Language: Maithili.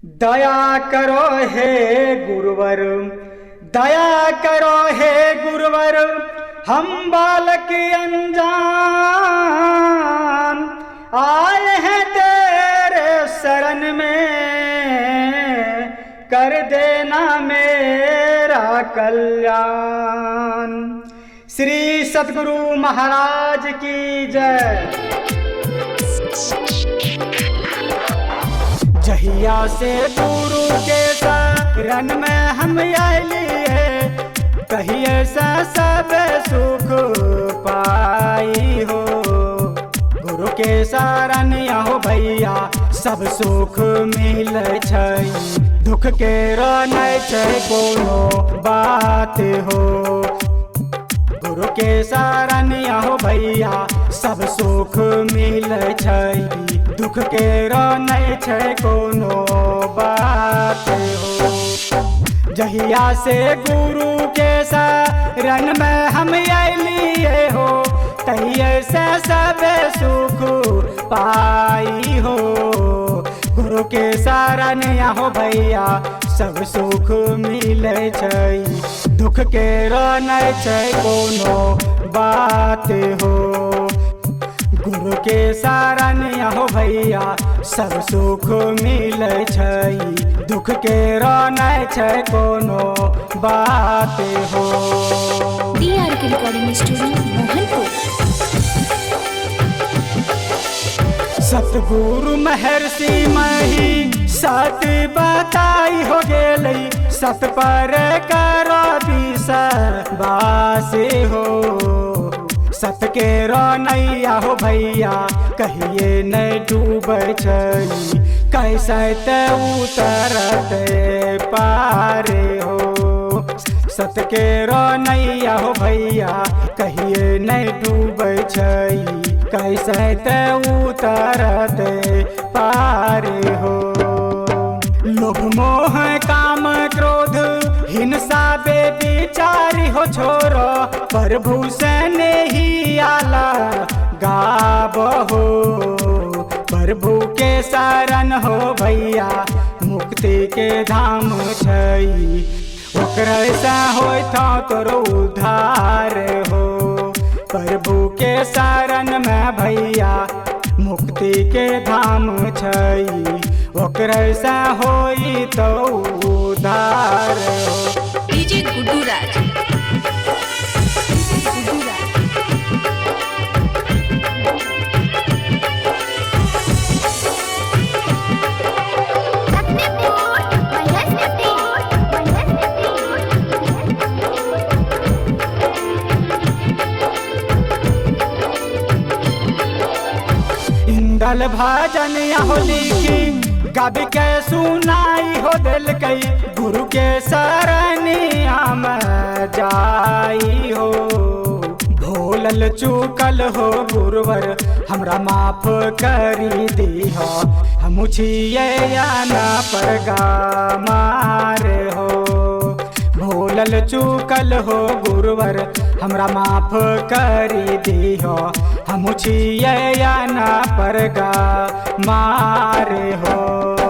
दया करो हे गुरुवर, दया करो हे गुरुवर, हम बालक अनजान आए हैं तेरे शरण में, कर देना मेरा कल्याण। श्री सतगुरु महाराज की जय। जहिया से गुरु के शरण में हम आइलिए, कहिए से सब सुख पाई हो। गुरु के शरण हो भैया सब सुख मिल छै, दुख के नहीं छै कोनो बात हो। गुरु के शरण हो भैया सब सुख मिल छै, दुख के नहीं छै कोनो बात हो। जहिया से गुरु के शरण में हम अलिए हो, तहिए से सब सुख पाई हो। गुरु के शरण हो भैया सब सुख मिले छै, दुख के नहीं छै कोनो बात हो। गुरु के शरण हो भैया सब सुख मिले छै, दुख के नहीं छै कोनो बात हो। DRK recording studio Mohanpur. सतगुरु महर्षि मही सत बताई हो गेलै, सत पर करो विश्वास हो। सत के नैया हो भैया कहिए नहीं डूबै छै, कैसे ते उतरते पार हो। सत के नैया हो भैया कहिए नहीं डूबै छै, कैसे ते उतरते पार हो। लोभ मोह काम क्रोध हिंसा बेविचारी हो छोरो, प्रभु से नहीं आला गाब हो। प्रभु के शरण हो भैया मुक्ति के धाम छै, ओकरे से होइत तोरो उद्धार हो। प्रभु के शरण में भैया मुक्ति के धाम छै, ओकरे से होई तो उद्धार हो। डीजे गुड्डू राज। इंदल भजन हो लिखी गब के सुनाई हो दिलकई, गुरु के शरणिया में जाई हो। भूलल चूकल हो गुरुवर हमरा माफ करी दीहो, हम छियै ना पर मार हो। भूलल चूकल हो गुरुवर हमरा माफ करी दीहो, हम छियै ना पर मार हो।